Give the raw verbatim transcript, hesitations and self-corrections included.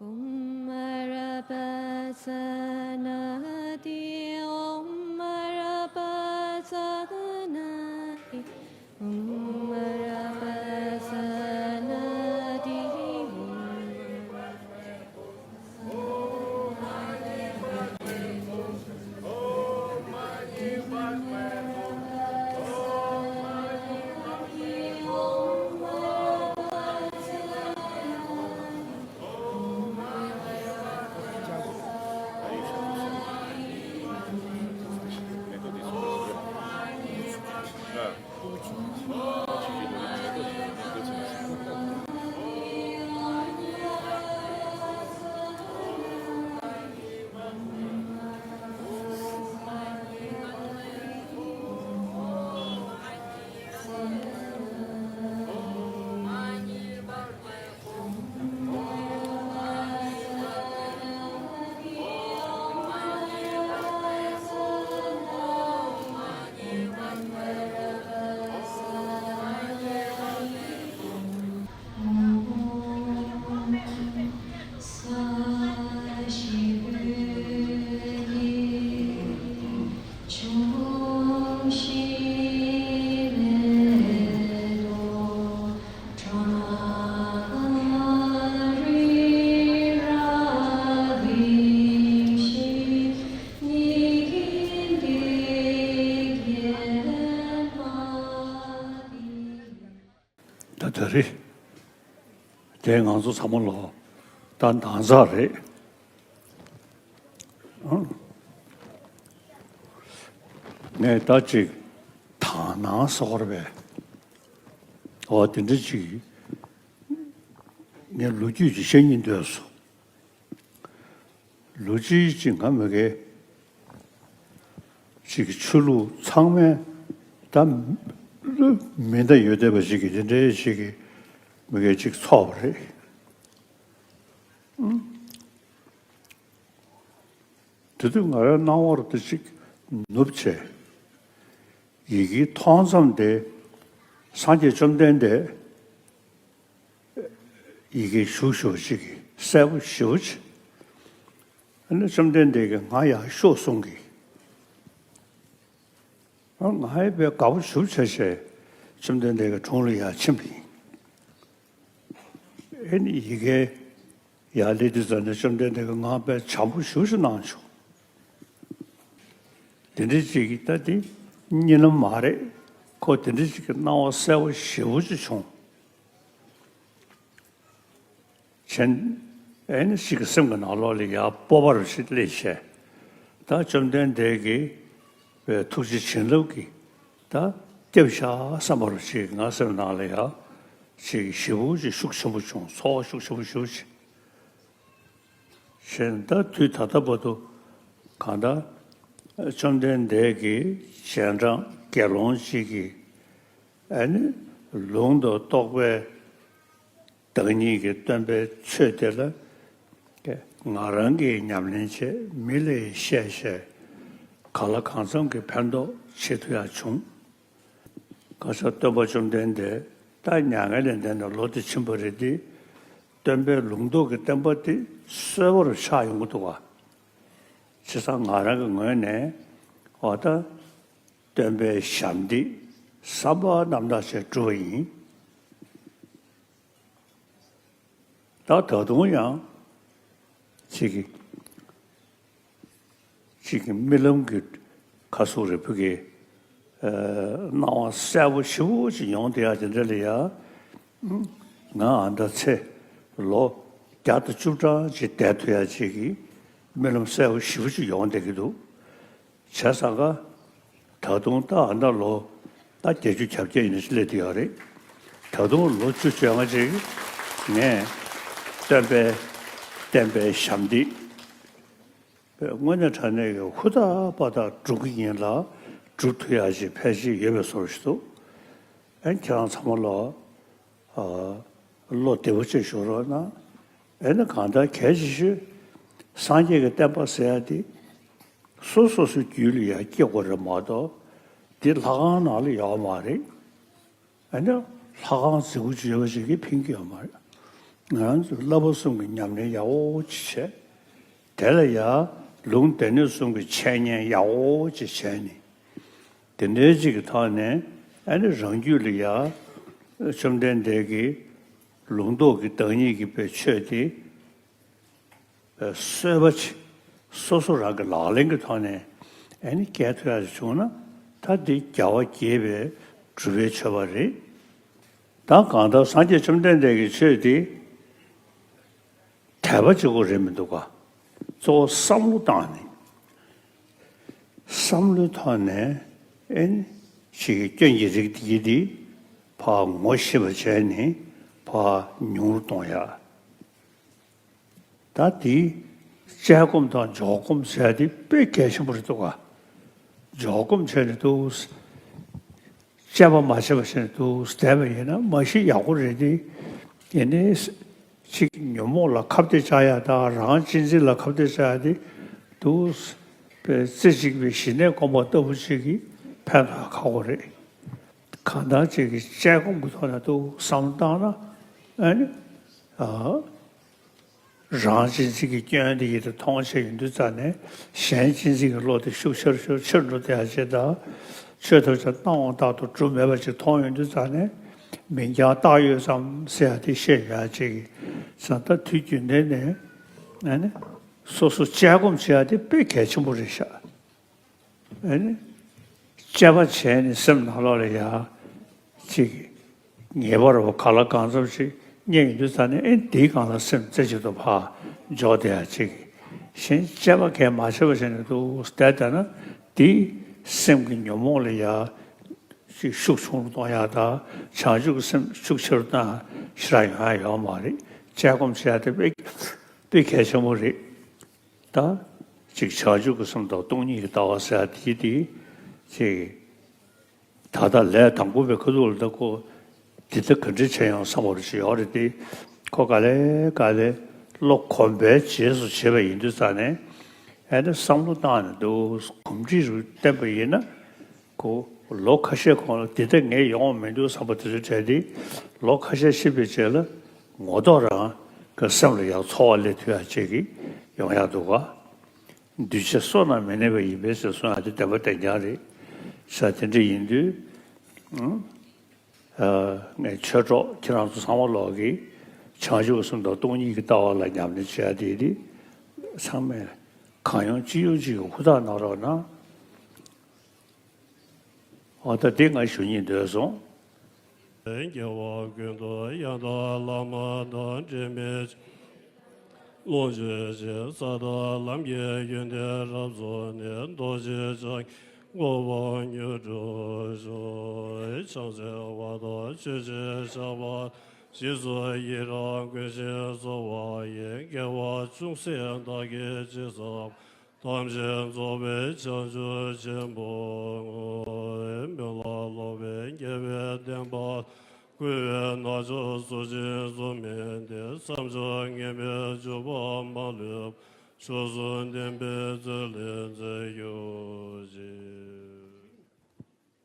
ॐ मरपसनाति, ॐ मरपसनाति, ॐ मरपसनाति। ད་ད་རེད། དེ་ང་ཚོ་ཚང་མ་ལོ་ད་འདང་ཚར་རེད། ཨང་། ངས་ད་ཅིག་དག་སྣང་ཟེར་བ་རེད་པས། འོ་དེ་འདྲ་ཅིག་ངས་ལོ་རྒྱུས་ཅིག་བཤད་སྙིང་འདོད་སོང་། ལོ་རྒྱུས་ཅིག་ང་མི་དགེ་ཅིག་གི་ཆོས་ལུགས་ཚང་མས་ད་མི་འདའ་ཡོད་བསྡད་པ་ཅིག་གི་དེ་འདྲའི་ཅིག་གི་མི་དགེ་ཅིག་ཚོགས་པ་རེད། དེ་དུས་ང་རའི་སྣང་བར་དེ་ཅིག་ནུབ་བྱས། ཡི་གེ་མཐོང་ཙམ་དེ་སངས་རྒྱས་བཅོམ་ལྡན་འདས་ཡི་གེ་ཞུགས་ཞུགས་ཅིག་གིས་གསལ་པོ་ཞེ་པོ་ཅིག་ཨ་ནི་བཅོམ་ལྡན་འདས་ཀྱིས་ང་ཡར་ཤོག་གསུང་གི། ཨ་ང་ཡི་པའི་དགའ་པོ་ཞུ་བྱས་བྱས་བཅོམ་ལྡན་འདས་ཀྱི་དྲུང་ལ་ཡར་ཕྱིན་པ་ཡིན། ཨེ་ནི་ཡི་གེ་ཡར་སླེབས་དུས་ཙམ་ནས་བཅོམ་ལྡན་འདས་ཀྱིས་ང་དཔེ་བྱམས་པོ་ཞེ་པོ་ཅིག་གནང་བྱུང་། དེ་འདྲ་ཅིག་གིས་ད་དེ་གཉིད་ལམ་མ་རེད། ཁོ་དེ་འདྲ་ཅིག་གི་སྣང་བ་གསལ་པོ་ཞེ་པོ་ཅིག་བྱུང་། བྱས། ཨེ་ནི་ཅིག་གི་སེམས་ཀྱི་ནང་ལོགས་ལ་ཡར་སྤོབས་པ་རུ་ཞིག་སླེབས་བྱས། ད་བཅོམ་ལྡན་འདས་ཀྱིས་པའི་ཐུགས་རྗེ་བྱིན་རླབས་ཀྱིས་ད་བསྐྱབས་བཞག་བསམ་པ་རུ་ཞིག་ང་སེམས་ནང་ལ་ཡར་ཅིག་ཞེ་པོ་ཅིག་ཤུགས་ཆེན་པོ་བྱུང་། ཚོར་བ་ཤུགས་ཆེན་པོ་ཞེ་པོ་ཅིག་བྱས། ད་དུས་ད་ལྟ་བར་དུ་གང་ལྟར་བཅོམ་ལྡན་འདས་ཀྱི་རྗེས་འབྲང་དགེ་སློང་ཅིག་གིས་ཨ་ནི་ལུང་དང་རྟོགས་པའི་བདག་ཉིད་ཀྱི་སྟོན་པའི་ཆོས་དེ་ལ་ང་རང་གིས་ཉམས་ལེན་བྱས། མི་ལ་བཤད་བཤད། གང་ལ་གང་འཚམ་གྱི་ཕན་ཐོགས་བྱེད་ཐུབ་ཡག་བྱུང་། གང་ཟག་སྟོན་པ་བཅོམ་ལྡན་འདས་ད་མྱ་ངན་ལས་འདས་ནས་ལོ་འདི་ཕྱིན་པ་རེད་དེ། སྟོན་པའི་ལུང་རྟོགས་ཀྱི་བསྟན་པ་འདི་གསོན་པོར་ཆགས་ཡོང་གི་འདུག་བ། བྱས་ཙང་ང་རང་གི་ངོས་ནས་འོ་ད་སྟོན་པའི་ཞབས་འདེགས་བསམ་པ་རྣམ་དག་བྱས་བསྒྲུབས་པ་ཡིན། ད་ད་དུང་ཡང་ཅིག་གི་ཅིག་གི་རྨི་ལམ་གྱི་ཁ་སོ་རི་བོ་གི་ཨ་སྣང་བ་གསལ་པོ་ཞེ་པོ་ཅིག་ཡོང་བསྡད་ཡག་དེ་འདྲ་ལ་ཡ། ང་ཨ་ད་ཚེ་ལོ་བརྒྱ་དང་བཅུ་གྲངས་ཅིག་བསྡད་ཐུབ་ཡག་ཅིག་གི་རྨི་ལམ་གསལ་པོ་ཞེ་པོ་ཅིག་ཡོང་བསྡད་ཀྱི་འདུག་བྱས་ཙང་ཀ་ད་དུང་ད་ཨ་ད་ལོ་ད་བརྒྱད་ཅུ་གྱ་བརྒྱད་ཡིན་ན་ཅིག་སླེབས་བསྡད་ཡོད་རེད། ད་དུང་ལོ་བཅུ་བཅོ་ལྔ་ཅིག་ངས་སྟོན་པའི་བསྟན་པའི་ཞབས་འདེགས་དངོས་གནས་དྲང་གནས་ཀྱི་ཧུར་ཐག་པ་ཐག་སྒྲུབ་ཀྱི་ཡིན་ལ། སྒྲུབ་ཐུབ་ཡག་ཅིག་ཕལ་ཆེར་ཡོད་པའི་བཟོ་འདྲ་ཞིག་འདུག་ཨ་ནི་ཁྱེད་རང་ཚང་མ་ལོ་ཨ་བློ་བདེ་པོ་བྱས་བཞུགས་རོགས་གནང་། ཨ་ནི་གང་ལྟར་གལ་ཆེ་ཤོས་སངས་རྒྱས་ཀྱི་བསྟན་པ་ཟེར་ཡག་དེ་སོ་སོ་སོའི་རྒྱུད་ལ་ཡར་སྐྱེ་དགོས་རེད་མ་གཏོགས་དེ་ལྷ་ཁང་ནང་ལ་ཡོད་མ་རེད། ཨ་ནི་ལྷ་ཁང་རྫིག་པོ་ཅིག་ཡོད་པ་ཞིག་གིས་ཕན་གྱི་ཡོད་མ་རེད། ང་རང་ཚོའི་བསླབ་པ་གསུམ་གྱི་ཉམས་ལེན་ཡག་པོ་ཅིག་བྱས། དེ་ལ་ཡང་ལུང་སྡེ་སྣོད་གསུམ་གྱི་འཆད་ཉན་ཡག་པོ་ཅིག་བྱས་ནས། དེ་འདྲའི་ཅིག་གི་ཐོག་ནས་ཨ་ནི་རང་རྒྱུད་ལ་ཡང་བཅོམ་ལྡན་འདས་ཀྱི་ལུང་རྟོགས་ཀྱི་བདག་ཉིད་ཀྱི་པའི་ཆོས་དེ་གསོལ་བ་ཆེ། སོ་སོ་རང་གི་ལག་ལེན་གྱི་ཐོག་ནས་ཨ་ནི་སྐྱེལ་ཐུབ་ཡག་བྱུང་ན། ད་འདི་རྒྱལ་བ་དགྱེས་པའི་གྲུབ་པའི་མཆོད་པ་རེད། ད་གང་ལྟར་སངས་རྒྱས་བཅོམ་ལྡན་འདས་ཀྱི་ཆོས་འདི་དད་པ་གཅིག་པོ་རེད་མི་འདུག་ག། གཙོ་བོ་བསམ་བློ་བཏང་ནས། བསམ་བློའི་ཐོག་ནས་ཨེ་ནི་ཅིག་གི་སྐྱོན་གྱི་རིགས་དེ་གི་དེ་ཕར་ངོ་ཤེས་པ་བྱས་ནས་ཕར་ཉུང་རུ་གཏོང་ཡ། ད་དེ་དཔྱད་སྒོམ་དང་འཇོག་སྒོམ་ཟེར་ཡ་དེ་དཔེ་གལ་ཆེན་པོ་རེད་འདུག་ག། འཇོག་སྒོམ་བྱས་ནས་འདུག། དཔྱད་པ་མ་བྱས་པ་བྱས་ནས་འདུག་བསྡད་པ་ཡིན་ན་མ་གཞི་ཡག་པོ་རེད་དེ། ཡིན་ནའི་ཅིག་ཉོན་མོངས་ལ་ཁ་གཏད་བཅག་ཡ་དང་རང་གཅེས་འཛིན་ལ་ཁ་གཏད་བཅག་ཡ་དེ་འདུག་པའི་རྩེ་གཅིག་པའི་ཞི་གནས་སྒོམ་པ་ལྟ་བུ་ཅིག་གིས་ཕན་ཐོགས་ཁག་པོ་རེད། གང་ལྟར་ཅིག་གིས་དཔྱད་སྒོམ་གྱི་ཐོག་ནས་འདུག་བསམ་བློ་བཏང་ན་ཨ་ནི། ཨ། རང་གཅེས་འཛིན་གྱི་སྐྱོན་དེ་ཡིད་དུ་མཐོང་བྱས་ཡོང་དུས་ཙ་ནས་གཞན་གཅེས་འཛིན་གྱི་བློ་དེ་ཤུགས་ཆེར་ཤུགས་ཆེར་འགྲོ་བསྡད་ཡ་ཅིག་དང་། ཆོས་ཐམས་ཅད་སྣང་བ་ལྟར་དུ་གྲུབ་མེད་པ་ཅིག་མཐོང་ཡོང་དུས་ཙ་ནས་མིང་རྐྱང་བཏགས་ཡོད་ཙམ་ཟེར་ཡ་དེ་ཤེས་ཡོང་ཡ་ཅིག་གི་ཙང་། ད་དུས་རྒྱུན་ལྡན་ནས་ཨ་ནི་སོ་སོ་དཔྱད་སྒོམ་བྱེད་ཡ་དེ་དཔེ་གལ་ཆེན་པོ་རེད་ཤག། ཨ་ནི་དཔྱད་པ་བྱས་ནས་སེམས་ནང་ལོགས་ལ་ཡ་ཅིག་ངེས་པར་བ་ག་ལ་གང་འཚམ་ཞིག་རྙེད་ཡོང་དུས་ཙ་ནས། ཨེ་འདིའི་སྒང་ལ་སེམས་རྩེ་གཅིག་ཏུ་ཕར་འཇོག་བསྡད་ཡ་ཅིག། གཞན་དཔྱད་པ་གས་མ་བྱས་པ་བྱས་ནས་འདུག་བསྡད་བསྡད་ན། འདིས་སེམས་ཀྱི་ཉོན་མོངས་ལ་ཡ་ཅིག་ཤུགས་ཆུང་རུ་གཏོང་ཡ་དང་། བྱང་ཆུབ་ཀྱི་སེམས་ཤུགས་ཆེ་རུ་བཏང་ཡ་ཞེ་དྲག་ཡོང་ཡ་ཡོད་མ་རེད། དཔྱད་སྒོམ་བྱེད་ཡ་དེ་དཔེ་དཔེ་གལ་ཆེན་པོ་རེད། ད་ཅིག་བྱང་ཆུབ་ཀྱི་སེམས་དང་སྟོང་ཉིད་ཀྱི་ལྟ་བ་ཟེར་ཡ་དེ་དེ་ཅིག་ད་ལྟ་ལས་དང་པོ་པའི་ཁ་ཐུག་ལ་ད་ཁོ་འདི་ལྟ་ག་འདྲ་བྱས་ཡོང་བསམ་པ་ཅིག་ཡོད་རེད་དེ། ཁོ་ག་ལེ་ག་ལེ་བློ་གོམས་པའི་རྗེས་སུ་བྱེད་པ་ཡིན་དུས་ཙ་ནས། ཨ་ནི་བསམ་བློ་བཏང་ནས་འདུག་གོམས་འདྲིས་རུ་བསྟན་པ་ཡིན་ན། ཁོ་ལོ་ཁ་ཤས་གོང་ལ་འདི་ལྟ་ངས་ཡོང་བ་མི་འདུག་བསམ་པ་དེ་ཚོ་བྲལ་ཏེ། ལོ་ཁ་ཤས་ཕྱིན་པའི་རྗེས་ལ་ངོ་ཐོག་རང་གི་སེམས་ལ་ཡང་ཚོར་བ་སླེབས་ཐུབ་ཡ་ཅིག་གི་ཡོང་ཡ་འདུག་ག། འདུས་བྱས་བསོད་ནམས་མི་གནས་པ་ཡིན་པས་ཟེར་གསུང་ཡ་དེ་བདེན་པ་བདེན་རྐྱང་རེད་ཤག། དེ་འདྲ་ཡིན་དུས། ཨ། ངས་ཆོས་གྲོགས་ཁྱེད་རང་ཚོ་ཚང་མ་ལོག་གིས་བྱང་ཆུབ་སེམས་དང་སྟོང་ཉིད་ཀྱི་ལྟ་བ་ལ་ཉམས་ལེན་བྱེད་ཡ་དེ་དེ་ཚང་མས་གང་ཡོང་ཅི་ཡོང་ཅིག་གིས་ཧུར་ཐག་གནང་རོགས་གནང་། འོ་ད་འདི་ང་ཞུ་སྙིང་འདོད་སོང་། སྐྱེ་བ་ཀུན་ཏུ་ཡང་དག་བླ་མ་དང་འབྲལ་མེད་ཀློང་ཆེན་ཞེས་ས་དང་ལམ་གྱི་ཡོན་ཏན་རབ་རྫོགས་ནས། རྡོ་རྗེ་འཆང་གི་གོ་འཕང་མྱུར་འགྲུབ་ཤོག། བྱང་ཆེ་བ་དང་ཆོས་ཀྱི་ཆར་པ་རྗེས་སུ་ཡི་རང་། ཀུན་ཤེས་གསོལ་བ་ཡི། དགེ་བ་ཅུང་ཟད་བདག་གིས་ཅི་བསགས། ཐམས་ཅད་རྫོགས་པའི་བྱང་ཆུབ་ཆེན་པོར་བསྔོ། མི་ལ་སློབ་པའི་དགེ་བའི་བསྟན་པ། བསྐུལ་བའི་རྣལ་འབྱོར་ཚུལ་བཞིན་རྫོགས་སྨིན་ཏེ། བསམ་བྱུང་ངེས་མེད་འབྱོར་པ་མ་ལུས་པ། མཆོག་གསུམ་བདེན་པའི་ཚུལ་ལས་མཛེས་གྱུར་ཅིག།